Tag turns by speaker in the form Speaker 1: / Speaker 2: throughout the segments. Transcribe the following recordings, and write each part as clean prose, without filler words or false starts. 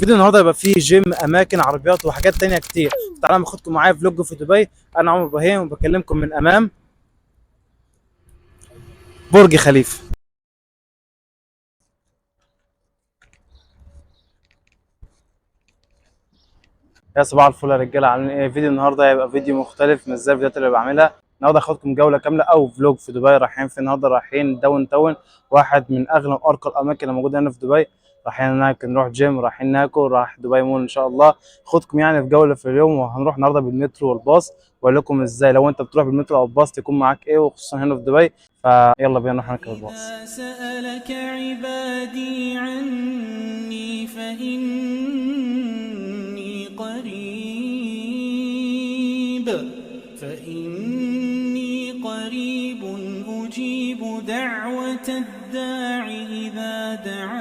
Speaker 1: فيديو النهارده هيبقى فيه جيم، اماكن، عربيات وحاجات تانية كتير. تعالوا اخدكم معايا vlog في دبي. انا عمر ابراهيم وبكلمكم من امام برج خليفة. يا صباح الفل يا رجاله، عاملين ايه؟ فيديو النهارده هيبقى فيديو مختلف مش زي الفيديوهات اللي بعملها. النهارده هاخدكم جولة كاملة او vlog في دبي. رايحين في النهارده رايحين downtown، واحد من اغلى وارقى الاماكن اللي موجودة هنا في دبي. رايحين هناك نروح جيم، رايحين ناكل، رايح دبي مول ان شاء الله. خدكم يعني في جولة في اليوم، وهنروح النهارده بالمترو والباص، واقول لكم ازاي لو انت بتروح بالمترو او الباص تكون معاك ايه، وخصوصا هنا في دبي. فيلا بينا نروح نركب الباص.
Speaker 2: إذا سألك عبادي عني فإني قريب أجيب دعوة الداع إذا دعان.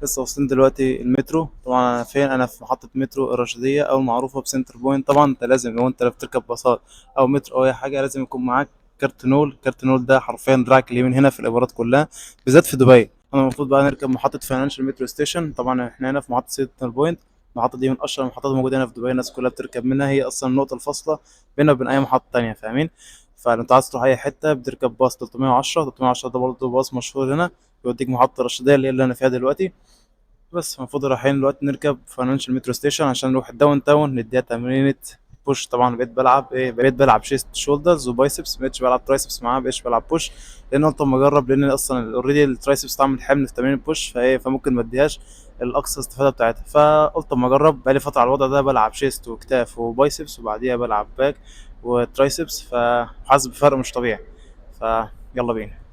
Speaker 1: لسه واصلين دلوقتي المترو. طبعا انا فين؟ انا في محطة مترو الرشيديه او المعروفة بسنتر بوينت. طبعا انت لازم لو انت بتركب باصات او مترو او اي حاجة لازم يكون معاك كارت نول. كارت نول ده حرفيا دراعك اليمين هنا في الامارات كلها، بالذات في دبي. انا المفروض بقى نركب محطة Financial Metro Station. طبعا احنا هنا في محطة سنتر بوينت. المحطة دي من اشهر المحطات الموجودة هنا في دبي، الناس كلها بتركب منها، هي اصلا النقطة الفاصلة بينها وبين اي محطة تانية، فاهمين؟ فلو انت عايز تروح اي حتة بتركب باص 310. 310 ده برضه باص مشهور هنا، بيوديك محطة الرشيديه اللي هي اللي انا فيها دلوقتي. بس المفروض رايحين دلوقتي نركب Financial Metro Station عشان نروح ال downtown نديها تمرينة push. طبعا بقيت بلعب ايه؟ بقيت بلعب chest shoulders و biceps، ما بقتش بلعب triceps معاها، ما بقتش بلعب push، لان قلت اما اجرب، لان اصلا already ال triceps تعمل حمل في تمرين ال push، فايه فممكن ما اديهاش الاقصى استفاده بتاعتها. فقلت اما اجرب، بقالي فترة على الوضع ده، بلعب chest وكتاف و biceps، وبعديها بلعب back و triceps، فحاسس بفرق مش طبيعي. فيلا بينا.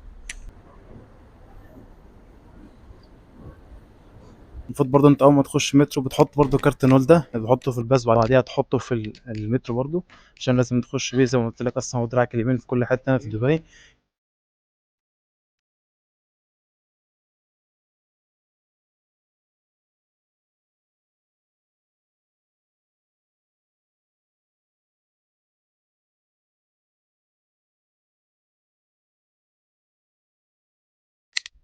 Speaker 1: المفروض برضو انت اول ما تخش مترو بتحط برضو كارت نول ده، بتحطه في الباص بعديها تحطه في المترو برضو، عشان لازم تخش بيه زي ما قلت لك. اصلا هو دراعك اليمين في كل حتة في دبي.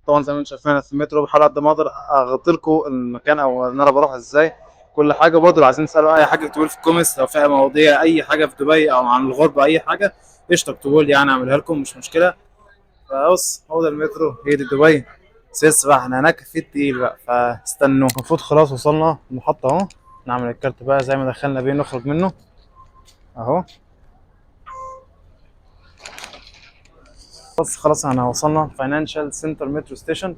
Speaker 1: طبعا زي ما انتم شايفين في المترو، بحاول قد ما اقدر اغطي لكم المكان او ان انا بروح ازاي كل حاجة. برضه لو عايزين تسالوا اي حاجة اكتبوا لي في ال comments، لو في مواضيع اي حاجة في دبي او عن الغربة اي حاجة قشطه اكتبوا لي، يعني اعملها لكم مش مشكلة. فبص هو ده المترو، هي دي دبي. بس لسه بقى احنا هناك في التقيل بقى، فاستنوا. المفروض خلاص وصلنا المحطة اهو، نعمل الكارت بقى زي ما دخلنا بيه نخرج منه اهو. بس خلاص احنا وصلنا Financial Center Metro Station.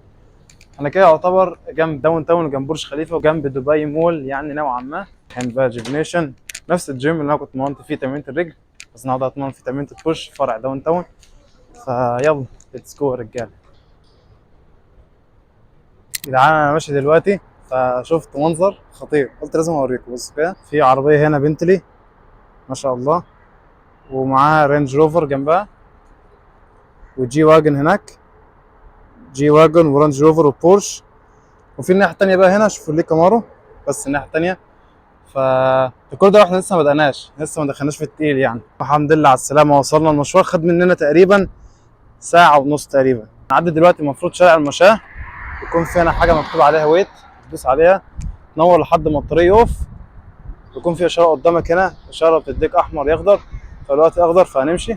Speaker 1: انا كده يعتبر جنب downtown وجنب برج خليفة وجنب دبي مول، يعني نوعا ما. كان بقى جيمنيشن، نفس الجيم اللي انا كنت مرنت فيه تمرينة الرجل، بس النهارده هتمرن فيه تمرينة ال push فرع downtown. فيلا let's go يا رجاله. يا جدعان انا ماشي دلوقتي فشفت منظر خطير، قلت لازم اوريكم. بصوا كده، في عربية هنا بنتلي ما شاء الله، ومعاها رينج روفر جنبها، و G Wagon هناك، G Wagon ورانج روفر وبورش. وفي الناحية التانية بقى هنا شوفوا ليه كامارو، بس الناحية التانية. ف كل ده واحنا لسه ما بدأناش، لسه ما دخلناش في التقيل يعني. الحمد لله على السلامة، وصلنا. المشوار خد مننا تقريبا ساعة ونص تقريبا. نعدي دلوقتي المفروض شارع المشاة، يكون في هنا حاجة مكتوب عليها wait، تدوس عليها تنور لحد ما الطريق يقف، يكون في اشارة قدامك هنا، اشارة بتديك احمر يا اخضر، فالوقت اخضر فهنمشي.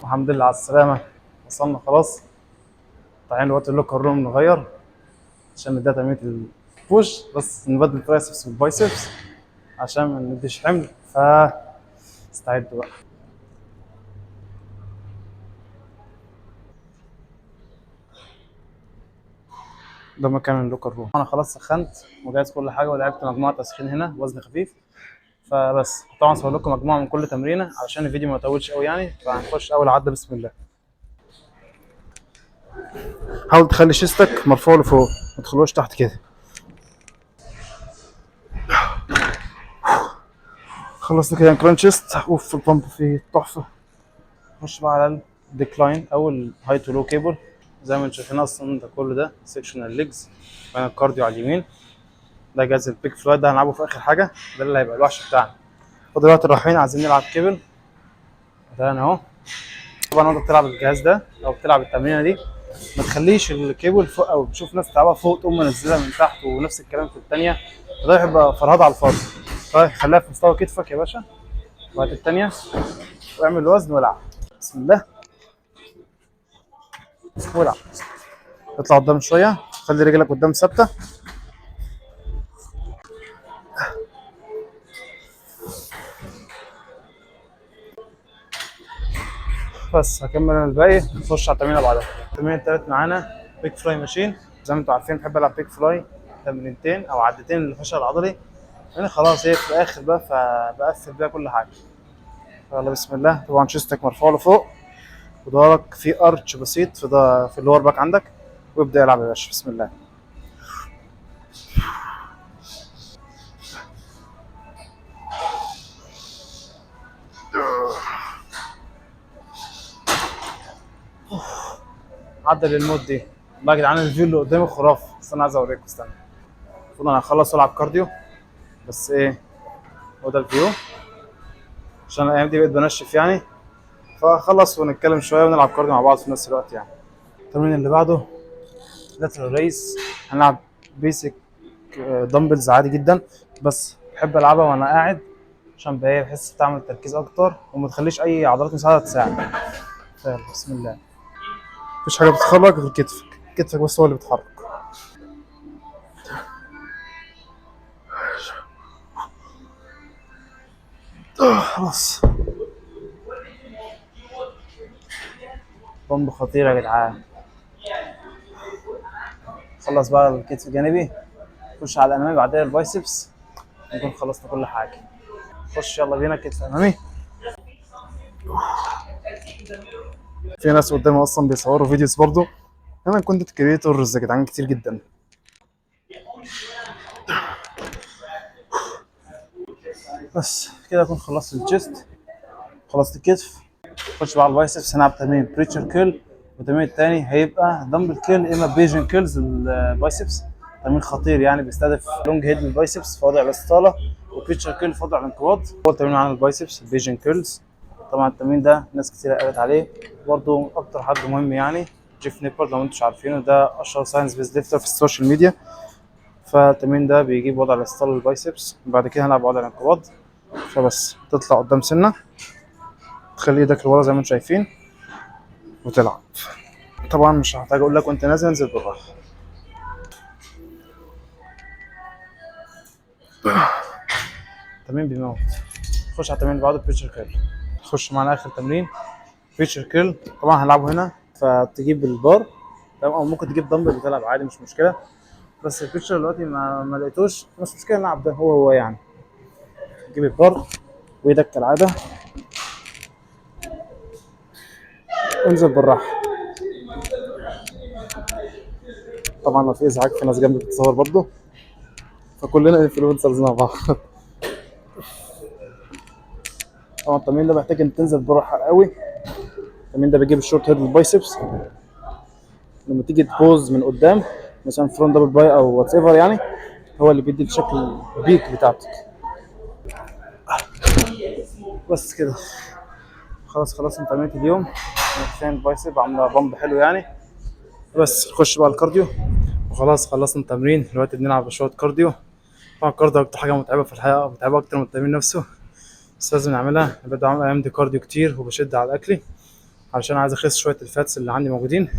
Speaker 1: الحمد لله على السلامة، وصلنا خلاص. طالعين دلوقتي ال locker room نغير عشان نديها تمرينة ال push، بس نبدل triceps بال biceps عشان ما نديش حمل. ف استعدوا بقى. ده مكان ال locker room. انا خلاص سخنت وجهز كل حاجة ولعبت مجموعة تسخين هنا وزن خفيف. فبس طبعا صور لكم مجموعة من كل تمرينه علشان الفيديو ما يطولش قوي يعني. فهنخش اول عده بسم الله. حاول تخلي chest ك مرفوع لفوق، ما تخلوش تحت كده. خلصنا كده incline chest. اوف ال pump فيه تحفة. نخش بقى على ال decline او ال high to low cable. زي ما انتم شايفين اصلا ده كله ده sectional legs، وهنا ال cardio على اليمين. ده جهاز ال pec fly، ده هنلعبه في اخر حاجة، ده اللي هيبقى الوحش بتاعنا. فدلوقتي رايحين عايزين نلعب كيبل مثلا اهو. طبعا وانت بتلعب الجهاز ده او بتلعب التمرينه دي ما تخليش الكيبل فوق، او بتشوف ناس تلعبها فوق تقوم منزلها من تحت، ونفس الكلام في الثانية، فده هيبقى فرهده على الفاضي. طيب خليها في مستوى كتفك يا باشا، وهات الثانية واعمل وزن والعب. بسم الله، والعب. اطلع قدام شوية، خلي رجلك قدام ثابتة. بس هكمل انا الباقي، نخش على التمرين اللي بعدها. التمرين التالت معانا pec fly machine. زي ما انتم عارفين بحب العب pec fly تمرينتين او عدتين للفشل العضلي، لان خلاص هي في الاخر بقى، فبقفل بيها كل حاجة. يلا بسم الله. طبعا chest ك مرفوع لفوق، وظهرك في arch بسيط في ال lower back عندك، وابدا العب يا باشا. بسم الله. عدل المود دي والله يا جدعان، ال view اللي قدامي خرافي، بس انا عايز اوريكم. استنى، المفروض انا هخلص والعب cardio، بس ايه هو ده ال view، عشان الايام دي بقيت بنشف يعني، فخلص ونتكلم شوية ونلعب cardio مع بعض في نفس الوقت يعني. التمرين اللي بعده lateral raise، هنلعب basic dumbbells عادي جدا، بس بحب العبها وانا قاعد عشان بقى بحس تعمل تركيز اكتر وما تخليش اي عضلات مساعدة تساعد. يلا بسم الله. مفيش حاجة بتتحرك غير كتفك، كتفك بس هو اللي بيتحرك. خلاص، pump خطير يا جدعان. خلص بقى الكتف الجانبي، خش على الامامي، بعدها ال biceps، نكون خلصنا كل حاجة. خش يلا بينا كتف امامي. في ناس قدامي اصلا بيصوروا videos برضو، انا content creators يا جدعان كتير جدا. بس كده اكون خلصت ال chest، خلصت الكتف. خش بقى على ال biceps، هنلعب تمرين preacher curl، والتمرين التاني هيبقى dumbbell curl يا اما pigeon curls ال biceps. تمرين خطير يعني، بيستهدف long head لل biceps في وضع الاستطاله، و preacher curl في وضع الانقباض. اول تمرين معانا ال biceps ال pigeon curls. طبعا التمرين ده ناس كتير قالت عليه، برضه اكتر حد مهم يعني جيف نيبر، لو انتم مش عارفينه ده اشهر science based lifter في ال social media. فالتمرين ده بيجيب وضع الاستطاله لل biceps، بعد كده هنلعب وضع الانقباض. فبس تطلع قدام سنة، تخلي ايدك لورا زي ما انتم شايفين وتلعب. طبعا مش هحتاج اقول لك وانت نازل، انزل بالراحة. تمرين بيموت. خش على التمرين اللي بعده preacher curl. خش معانا اخر تمرين preacher curl. طبعا هنلعبه هنا، فتجيب البار تمام، او ممكن تجيب دمبل وتلعب عادي مش مشكلة، بس ال preacher دلوقتي ما لقيتوش، مش مشكلة نلعب ده هو هو يعني. تجيب البار وايدك كالعادة، انزل بالراحة. طبعا لو في ازعاج في ناس جنبي بتصور برضه، فكلنا influencers مع بعض. طبعا التمرين ده محتاج ان تنزل بالراحة قوي. التمرين ده بيجيب ال short head لل biceps. لما تيجي ت pose من قدام مثلا front double bi او whatever يعني، هو اللي بيدي الشكل ال peak بتاعتك. بس كده خلاص، خلصنا تمرينة اليوم. كفاية ال biceps عامله pump حلو يعني. بس نخش بقى ال cardio. وخلاص خلصنا التمرين، دلوقتي بنلعب شوية cardio. طبعا ال cardio اكتر حاجة متعبة في الحياة، متعبة اكتر من التمرين نفسه، بس لازم نعملها. ببدا اعمل ايام دي cardio كتير وبشد على اكلي علشان عايز اخس شوية ال fats اللي عندي موجودين،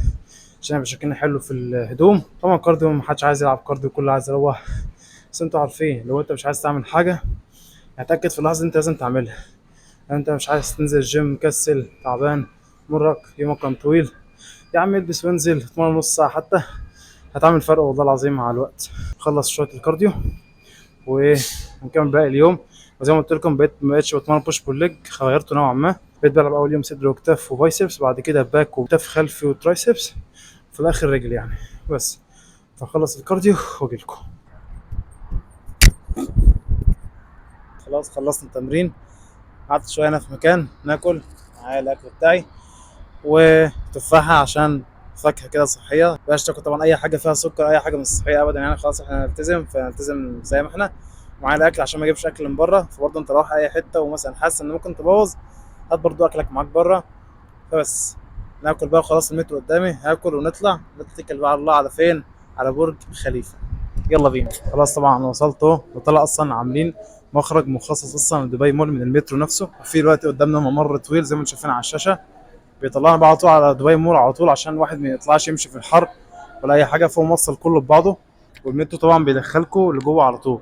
Speaker 1: عشان يبقى شكلنا حلو في الهدوم. طبعا cardio ما حدش عايز يلعب cardio، كله عايز يروح، بس انتوا عارفين لو انت مش عايز تعمل حاجة هتاكد في اللحظة انت لازم تعملها. لو انت مش عايز تنزل الجيم، مكسل، تعبان، مرهق، يومك كان طويل، يا عم البس وانزل اتمرن نص ساعة حتى، هتعمل فرق والله العظيم مع الوقت. خلص شوية ال cardio ونكمل باقي اليوم. وزي ما قلت لكم ما بقتش بتمرن push pull leg، غيرته نوعا ما. بقيت بلعب اول يوم صدر وكتاف و biceps، بعد كده back وكتاف خلفي و triceps، في الاخر رجل يعني. بس فخلص ال cardio واجي لكم. خلاص خلصنا التمرين، قعدت شوية هنا في مكان ناكل، معايا الاكل بتاعي وتفاحه عشان فاكهة كده صحية، بلاش تاكل طبعا اي حاجة فيها سكر، اي حاجة مش صحية ابدا يعني. خلاص احنا نلتزم، فنلتزم زي ما احنا. معايا الاكل عشان ما اجيبش اكل من بره، فبرضه انت رايح اي حتة ومثلا حاسس ان ممكن تبوظ، هات برضه اكلك معاك بره. فبس ناكل بقى، خلاص المترو قدامي، هاكل ونطلع نتكل بقى على الله. على فين؟ على برج خليفة. يلا بينا. خلاص طبعا وصلت اهو، وطلع اصلا عاملين مخرج مخصص اصلا لدبي مول من المترو نفسه. وفي الوقت قدامنا ممر طويل زي ما انتم شايفين على الشاشة، بيطلعنا بقى على طول على دبي مول على طول، عشان الواحد ما يطلعش يمشي في الحر ولا اي حاجة. فهو موصل كله ببعضه، والمترو طبعا بيدخلكوا لجوه على طول.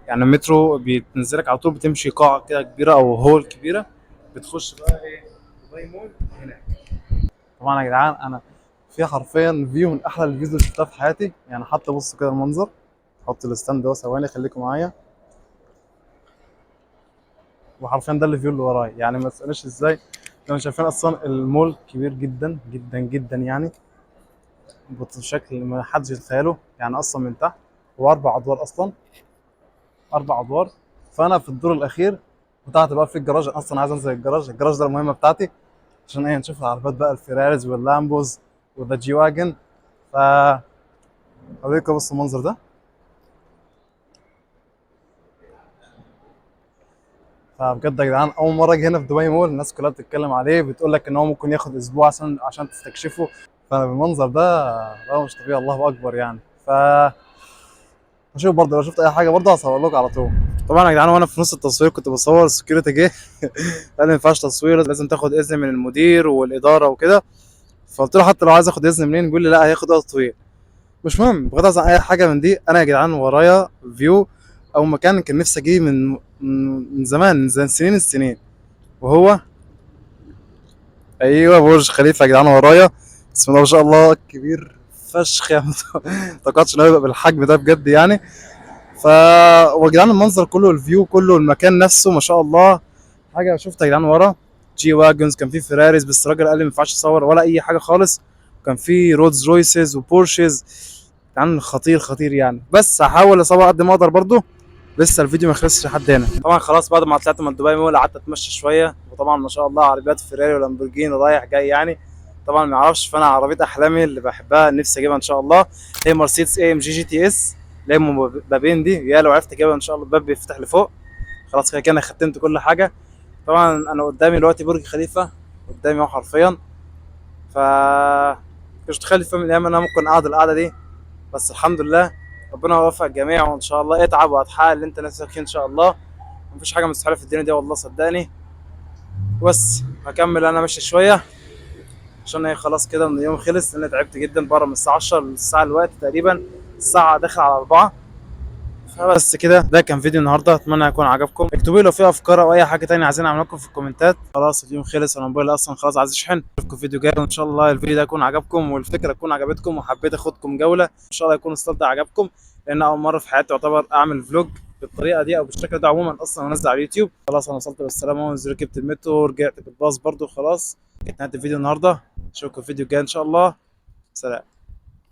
Speaker 1: يعني المترو بينزلك على طول، بتمشي قاعة كده كبيرة او هول كبيرة، بتخش بقى ايه دبي مول هناك. طبعا يا جدعان انا في حرفيا view من احلى ال views اللي شفتها في حياتي يعني. حتى بصوا كده المنظر، حط ال stand ده ثواني خليكم معايا. وحرفيا ده ال view اللي ورايا يعني، ما تسالنيش ازاي. لو شايفين اصلا المول كبير جدا جدا جدا يعني، بشكل ما حدش يتخيله يعني. اصلا من تحت هو 4 ادوار، اصلا 4 ادوار. فانا في الدور الاخير، وتحت بقى في الجراج. اصلا عايز انزل الجراج، الجراج ده المهمة بتاعتي عشان ايه؟ نشوف العربيات بقى، الفيراريز واللامبوز وذا جي واجن. ف اوريكم بص المنظر ده. فبجد يا جدعان اول مرة اجي هنا في دبي مول، الناس كلها بتتكلم عليه، بتقول لك ان هو ممكن ياخد اسبوع عشان تستكشفه. فانا بالمنظر ده لا مش طبيعي، الله اكبر يعني. ف هشوف برضه لو شفت اي حاجة برضه هصور لكم على طول. طبعا يا جدعان وانا في نص التصوير كنت بصور، ال security جه قال لي ما ينفعش تصوير، لازم تاخد اذن من المدير والادارة وكده. فقلت له حتى لو عايز اخد اذن منين؟ بيقول لي لا هياخد وقت طويل. مش مهم، بغض النظر عن اي حاجة من دي، انا يا جدعان ورايا view او مكان كان نفسي اجيه من زمان، من زمان سنين السنين، وهو ايوه برج خليفة يا جدعان ورايا. بسم الله ما شاء الله، كبير فشخ يعني. ما توقعتش ان هو يبقى بالحجم ده بجد يعني. ويا جدعان المنظر كله، ال view كله، المكان نفسه ما شاء الله. حاجة شفتها يا جدعان ورا G Wagons، كان في فيراريز بس الراجل قال لي ما ينفعش اصور ولا اي حاجة خالص. كان في رولز رويسز وبورشز، كان خطير خطير يعني. بس هحاول اصور قد ما اقدر برضو، لسه الفيديو ما خلصش لحد هنا. طبعا خلاص بعد ما طلعت من دبي مول قعدت اتمشى شوية، وطبعا ما شاء الله عربيات فيراري ولامبورجيني رايح جاي يعني. طبعا ما اعرفش، فانا عربية احلامي اللي بحبها نفسي اجيبها ان شاء الله هي مرسيدس اي ام جي جي تي اس، اللي هي بابين دي. يا لو عرفت اجيبها ان شاء الله الباب بيفتح لفوق. خلاص كده كده انا ختمت كل حاجة. طبعا انا قدامي دلوقتي برج خليفة قدامي اهو حرفيا. ف مش متخيل في يوم من الايام ان انا ممكن اقعد القعدة دي، بس الحمد لله ربنا يوفق الجميع، وان شاء الله اتعب وهتحقق اللي انت نفسك فيه ان شاء الله. مفيش حاجة مستحيلة في الدنيا دي والله صدقني. بس هكمل انا ماشي شوية عشان هي خلاص كده من اليوم خلص، لان تعبت جدا بره من الساعة 10 للساعة الوقت تقريبا الساعة داخله على 4. فبس كده ده كان فيديو النهارده، اتمنى يكون عجبكم. اكتبوا لي لو في افكار او اي حاجة تانية عايزين اعملها لكم في الكومنتات. خلاص اليوم خلص، انا موبايلي اصلا خلاص عايز يشحن. اشوفكم في فيديو جاي، وان شاء الله الفيديو ده يكون عجبكم والفكرة تكون عجبتكم، وحبيت اخدكم جولة ان شاء الله يكون ال style ده عجبكم، لان اول مرة في حياتي يعتبر اعمل vlog بالطريقة دي او بالشكل ده عموما اصلا، وانزل على اليوتيوب. خلاص انا وصلت بالسلامة، ونزلت ركبت المترو ورجعت بالباص برضو. خلاص كانت نهاية الفيديو النهارده، اشوفكم في فيديو جاي ان شاء الله. سلام.